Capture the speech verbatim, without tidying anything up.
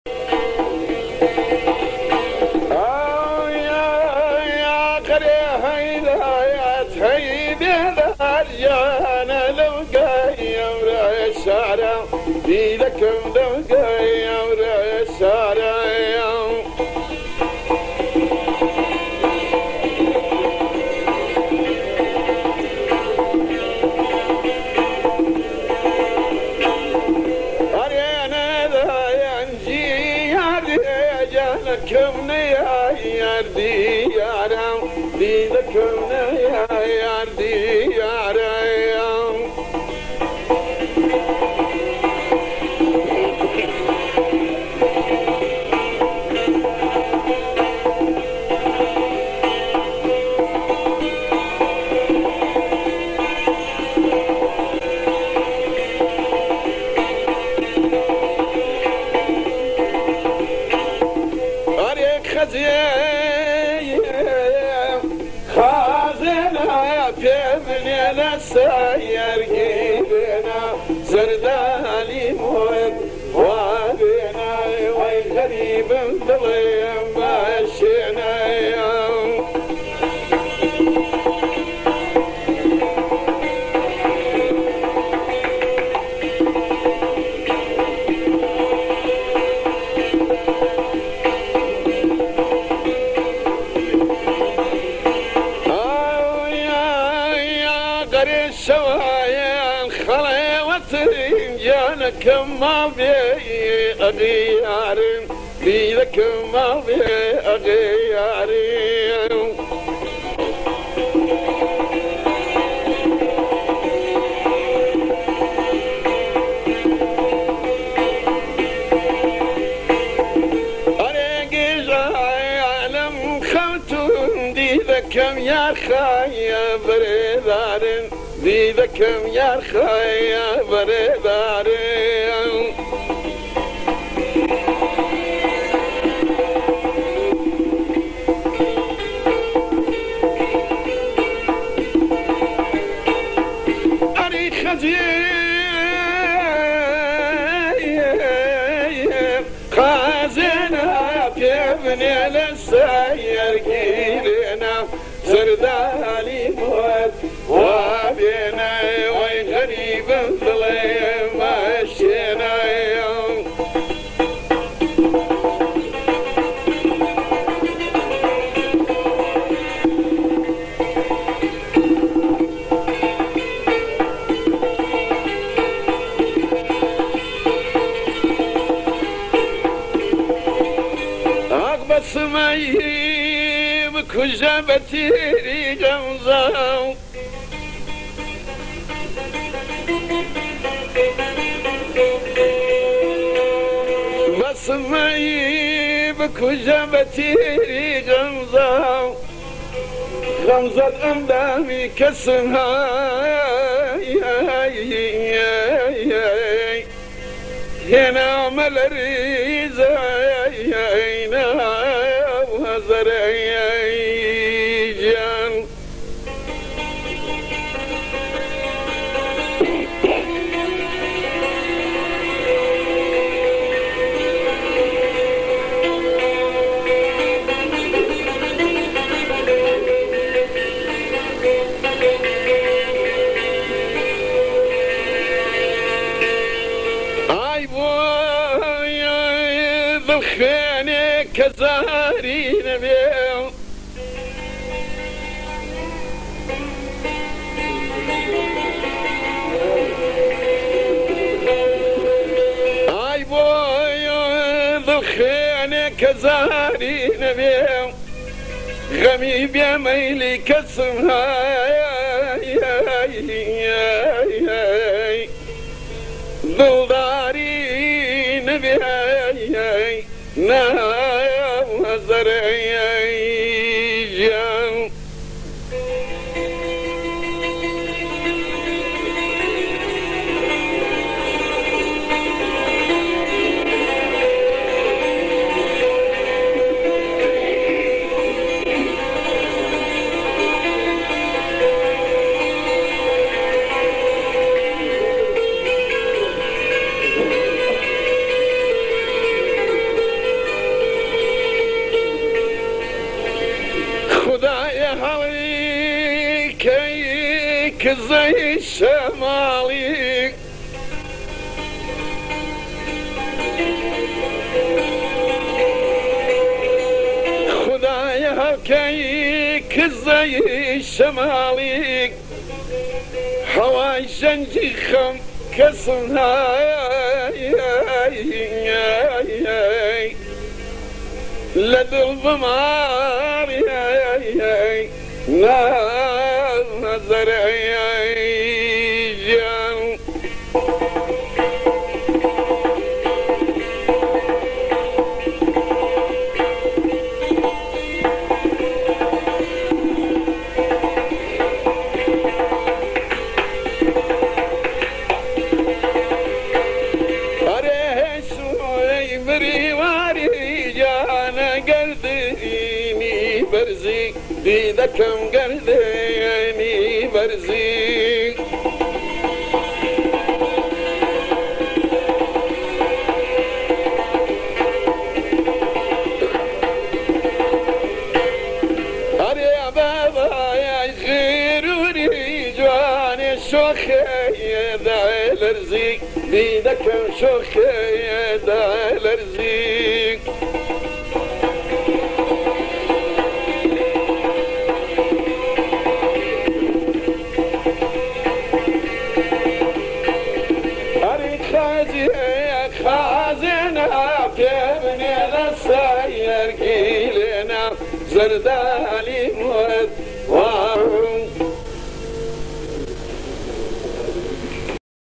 Ay, ay, ay, qirê heyret, hey bêdar, yane lewgey ew re şare, dîlekim lewgey ew re şare. Arê nedayen cî yar, canekim ne ya yar diyare, dîlekim ne ya yar diyare. Arê xezê Xazêna pê min ê ne seyr girêna, zerdalî moyek wabêna, wey xerîbim dilê meşêna. Ay, ay, ay, qerê şewayan xelewetirin, canekim mavê exîyarin, dîlekim mavê exîyarin. Arê gêja alem xewtun, dîlekim yar xaye berêdarin, dîlekim yar xaye berêdarin. Arê xezê Xazêna pê min ê ne seyr girêna, zerdalî moyek wabêna, wey xerîbim dilê meşêna. Ak besimeyî bikuje betîrî Xemza. Besimeyî bikuje betîrî Xemza. Xemzet endamî kesim hay, hey, hey, hey, hey. Hêna me lerîze, hey, hey, na, hezar, hey, hey, can. Ay boy, ay, dil xênê kezarî nebê. Ay boy, dil xênê kezarî nebê. Xemî bê meylî kesim hay, hay, hay, hay. Dildarî nebê, hey, hey, na, hezar, hey, hey, can. Halî key kizey şemalî. Xudaya key kizey şemalî. Heway şencî xem kesin hay. Li dil bimar nazerê can. Erê hêşûyê mirî warî cane gerdînî berzî. Dîdekem gerdênî berzî. Erê bebaya xêrûrî ciwanê şoxê de lerzî. Dîdekem şoxê de lerzî. Erî xezî, xezîna pê binê de seyr gîlêna zerdalî mû